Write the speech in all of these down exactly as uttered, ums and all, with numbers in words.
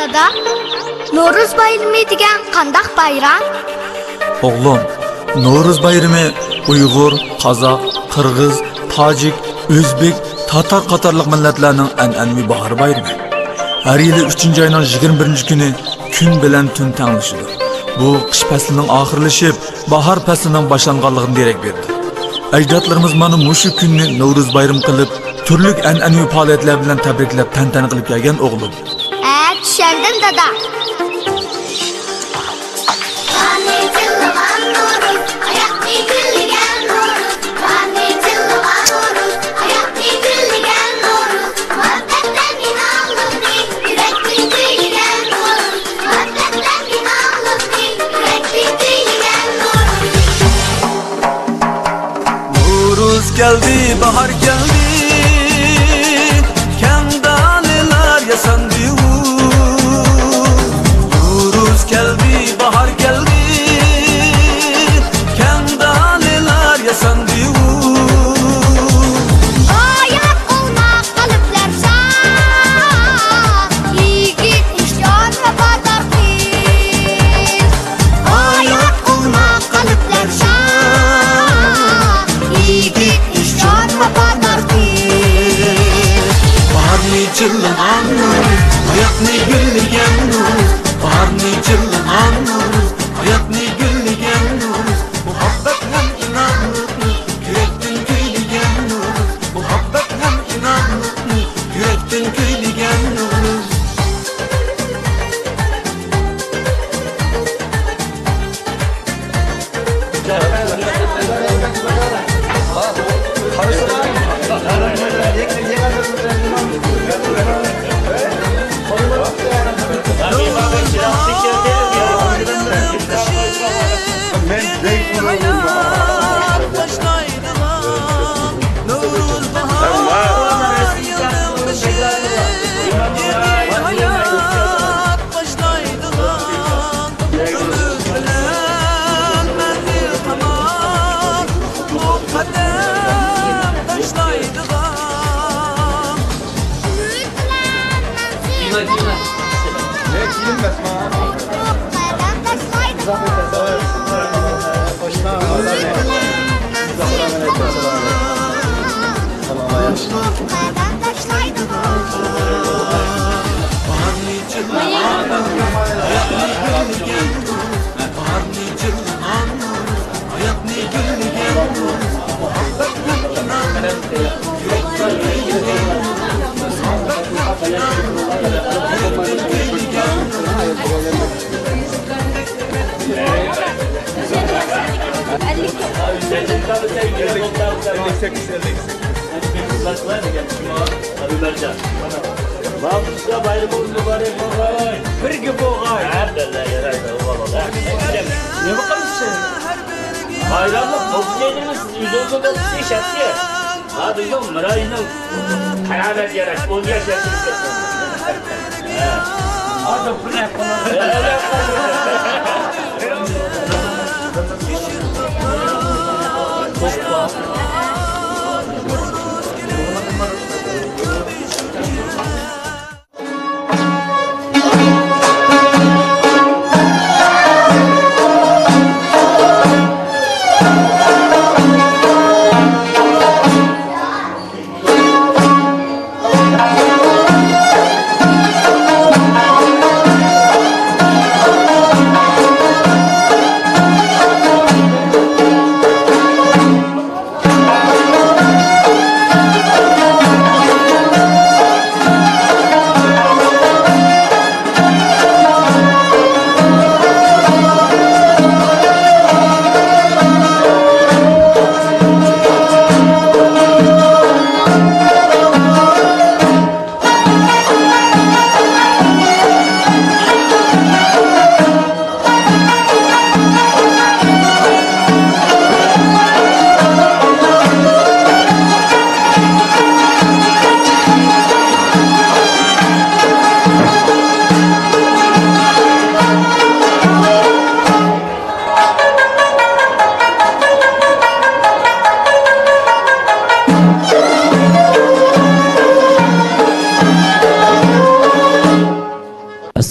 دادا، نورۇز بايرىمى دېگەن قانداق بايرام؟ ئوغلۇم، نورۇز بايرىمى ئۇيغۇر، قازاق، قىرغىز، تاجىك، ئۆزبېك، تاتار قاتارلىق مىللەتلەرنىڭ ئەنئەنىۋى باھار بايرىمى. ھەر يىلى ئۈچىنچى ئاينىڭ يىگىرمە بىرىنچى كۈنى كۈن بىلەن تۈن تەڭلىشىدۇ. بۇ قىش پەسلىنىڭ ئاخىرلىشىپ، باھار پەسلىنىڭ باشلانغانلىقىدىن دېرەك بېرىدۇ. ئەجدادلىرىمىز مانا مۇشۇ كۈننى نورۇز بايرىمى قىلىپ، تۈرلۈك ئەنئەنىۋى پائالىيەتلەر بىلەن تەبرىكلەپ، تەنتەنە قىلىپ كەلگەن ئوغلۇم. ھە، چۈشەندىم، دادا. باھارنى جىللىغان نورۇز، ھاياتنى گۈللىگەن نورۇز، باھارنى جىللىغان نورۇز، ھاياتنى گۈللىگەن نورۇز، مۇھەببەتلەر ئىناقلىقنى يۈرەكتىن كۈيلىگەن نورۇز، مۇھەببەتلەر ئىناقلىقنى يۈرەكتىن كۈيلىگەن نورۇز. نورۇز كەلدى، باھار كەلدى، كەڭ دالىلار ياساندى ئۇ. نورۇز كەلدى، باھار كەلدى، كەڭ دالىلار ياساندى ئۇ. ئاياق ئويناق قەلبلەر شاد، يىگىت ئىشچان ۋاپادار قىز. ئاياق ئويناق قەلبلەر شاد، يىگىت ئىشچان ۋاپادار قىز. باھارنى جىللىغان نورۇز، ھاياتنى گۈللىگەن نورۇز، باھارنى جىللىغان نورۇز، ھاياتنى گۈللىگەن نورۇز، مۇھەببەت ھەم ئىناقلىقنى يۈرەكتىن كۈيلىگەن نورۇز، مۇھەببەت ھەم ئىناقلىقنى يۈرەكتىن كۈيلىگەن نورۇز. بابۇشكا بايرىمىڭىز مۇبارەك بولغاي. بىرگە بولغاي. نېمە قىلىسىز؟ بايراملىق بولسا دېدىڭىز، سىز ئۆزىڭىزنىڭ دوستى شەخسىي. ھا، بىزنىڭ مىراينىڭ قانائەت ياراش، ئون ياش ياشىمىز كەتتى. ھە. ھازىر بىر ئەپ قالىدۇ.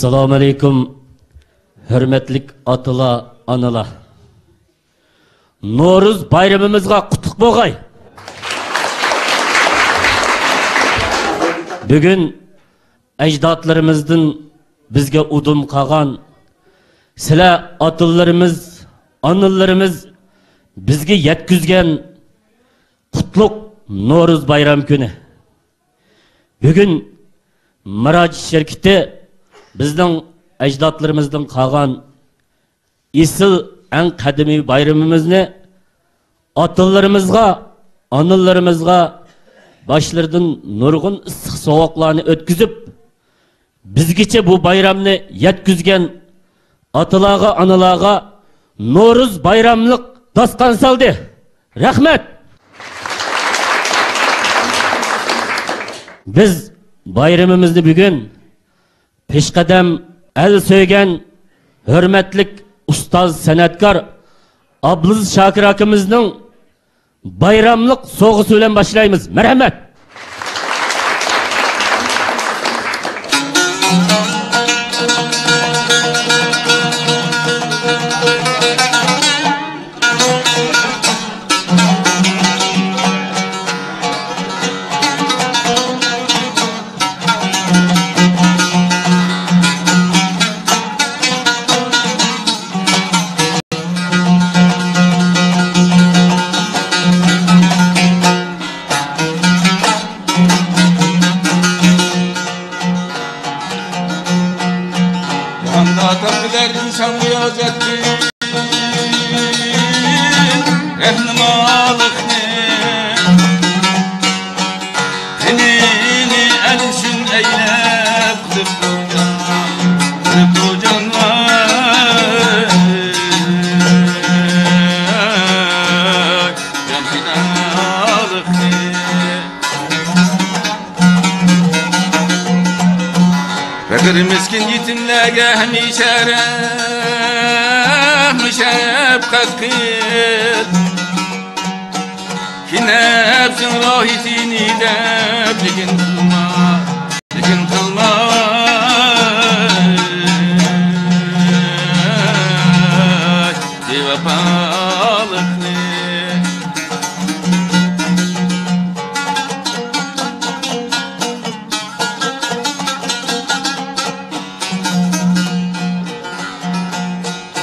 ئەسسالامۇئەلەيكۇم، ھۆرمەتلىك ئاتىلار، ئانىلار. نورۇز بايرىمىمىزغا قۇتلۇق بولغاي! بۈگۈن ئەجدادلىرىمىزدىن بىزگە ئۇدۇم قالغان، سىلەر ئاتىلىرىمىز، ئانىلىرىمىز بىزگە يەتكۈزگەن قۇتلۇق نورۇز بايرام كۈنى. بۈگۈن مىراج شىركىتى بىزنىڭ ئەجدادلىرىمىزدىن قالغان ئېسىل، ئەڭ قەدىمىي بايرىمىمىزنى ئاتىلىرىمىزغا، ئانىلىرىمىزغا باشلىرىدىن نۇرغۇن ئىسسىق سوغۇقلارنى ئۆتكۈزۈپ، بىزگىچە بۇ بايرامنى يەتكۈزگەن ئاتىلارغا، ئانىلارغا نورۇز بايراملىق داستان سالدى. رەھمەت! بىز بايرىمىمىزنى بۈگۈن پېشقەدەم، ئەل سۆيگەن، ھۆرمەتلىك ئۇستاز سەنئەتكار ئابلىز شاكىر ئاكىمىزنىڭ بايراملىق سوۋغىسى بىلەن باشلايمىز. مەرھەمەت! جاھاندا تاپىدۇ ئىنسان رىيازەتتىن رەھنىمالىقنى. تېنىنى ئەلشىن ئەيلەپ قىلىپ بۇ جان، قىلىپ بۇ جان، ۋاي، جان پىدالىقنى. پەقىر مىسكىن يېتىملەرگە ھەمىشە رەھمى شەپقەت قىل. كى نەپسىڭ راھىتىنى دەپ لېكىن قىلما، لېكىن قىلما، بىۋاپالىقنى.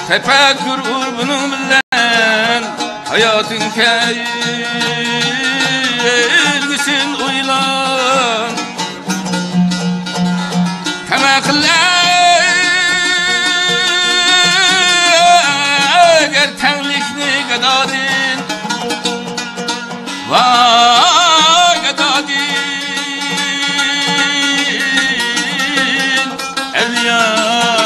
تەپەككۇر ئۇر بۇنىڭ بىلەن، ھاياتىڭ كەلگۈسىن ئويلان. تەمە قىل ئەگەر تەڭلىكنى گادادىن، ۋاي گادادىن ئەۋلىيالىقنى.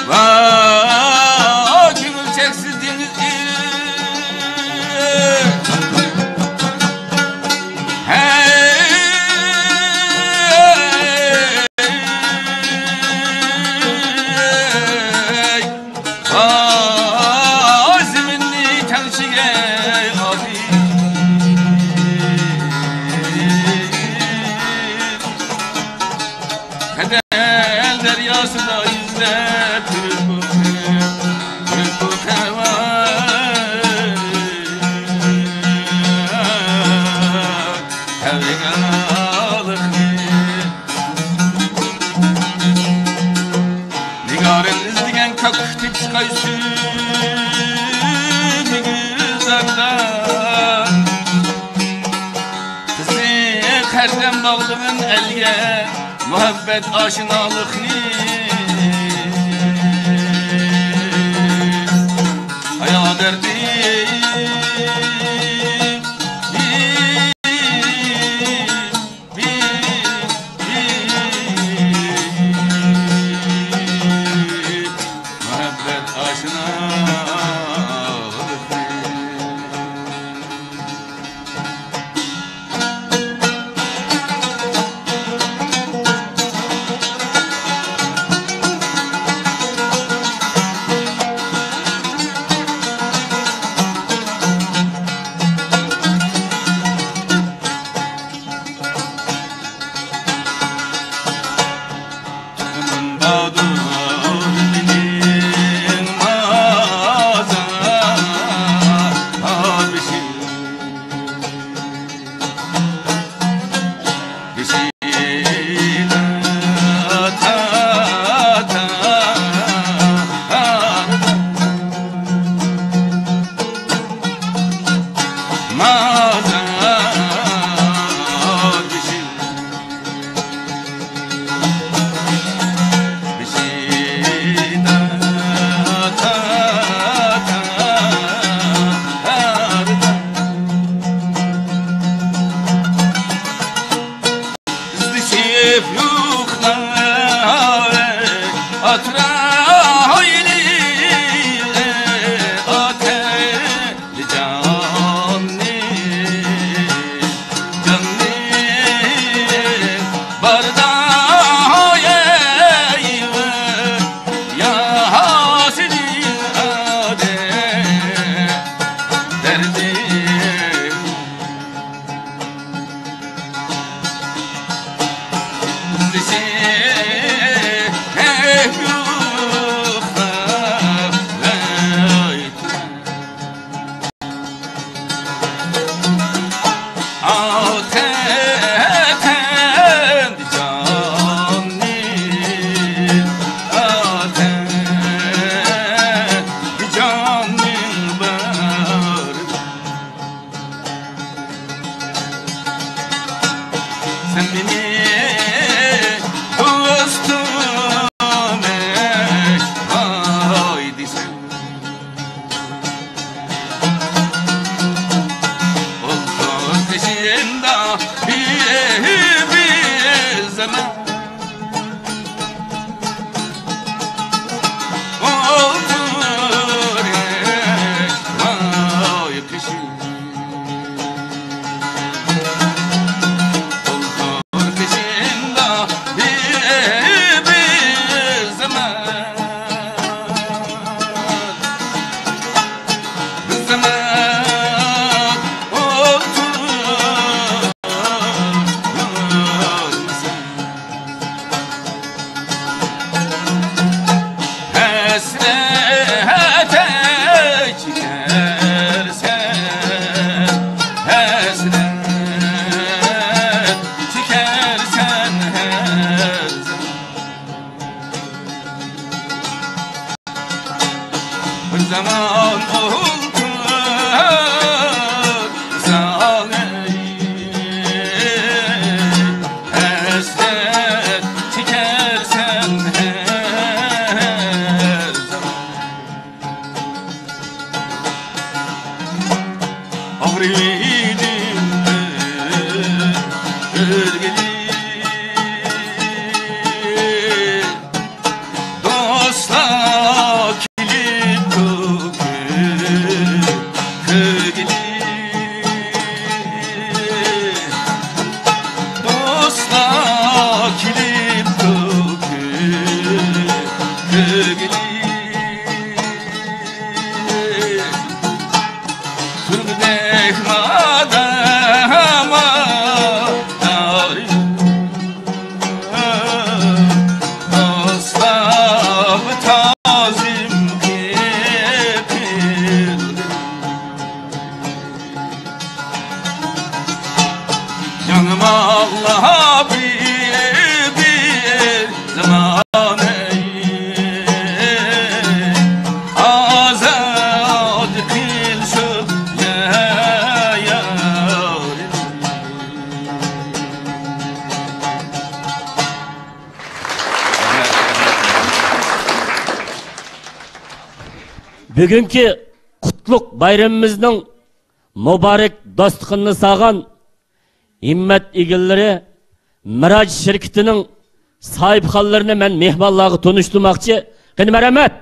ۋاي كۆڭۈل چەكسىز دېڭىز ئېرىپ. ھەي. ۋاي زېمىننى تەڭشىگەي ئادىل. خەتەر دەرياسىدا يۈزلەپ يۈرۈپ بۇ، يۈرۈپ بۇ خەۋەر. نىگارىم ئىزدىگەن كاككۇكتەك چىقاي سۈيدۈك گۈلزاردا. قىزىق ھەردەم باغلىغىن ئەلگە مۇھەببەت ئاشنالىقنى. ھايا دەردى. مۇھەببەت ئاشنالىقى. سەن مېنى دوستۇم ئەي، ۋاي دېسەم. ئولتۇر قېشىمدا بىر، بىر زامان. ئولتۇر، ۋاي قېشىم. ئولتۇر قېشىمدا بىر، بىر زامان. بىر زامان ئولتۇر. ھەسرەت چېكەرسەن، ھەسرەت چېكەرسەن ھەر زامان. بىر زامان ئولتۇرساڭ، ھەسرەت چېكەرسەن ھەر زامان. ئاغرىدىم ئۆلگىلى. دوستلار كېلىپتۇ كۆرگىلى. دوستلار كېلىپتۇ كۆرگىلى. تۈرمىدەك مادام ئارىيۇ، ئاستا تازىم قېپىلدىم. ياڭماقلا بىر، بىر زامان ئەي، ئازاد قىلسۇن يا، يا. بۈگۈنكى قۇتلۇق بايرىمىمىزنىڭ مۇبارەك داستىخىنىنى سالغان ھىممەت ئىگىلىرى، مىراج شىركىتىنىڭ ساھىبخانلىرىنى مەن مېھمانلارغا تونۇشتۇرماقچى. قېنى، مەرھەمەت!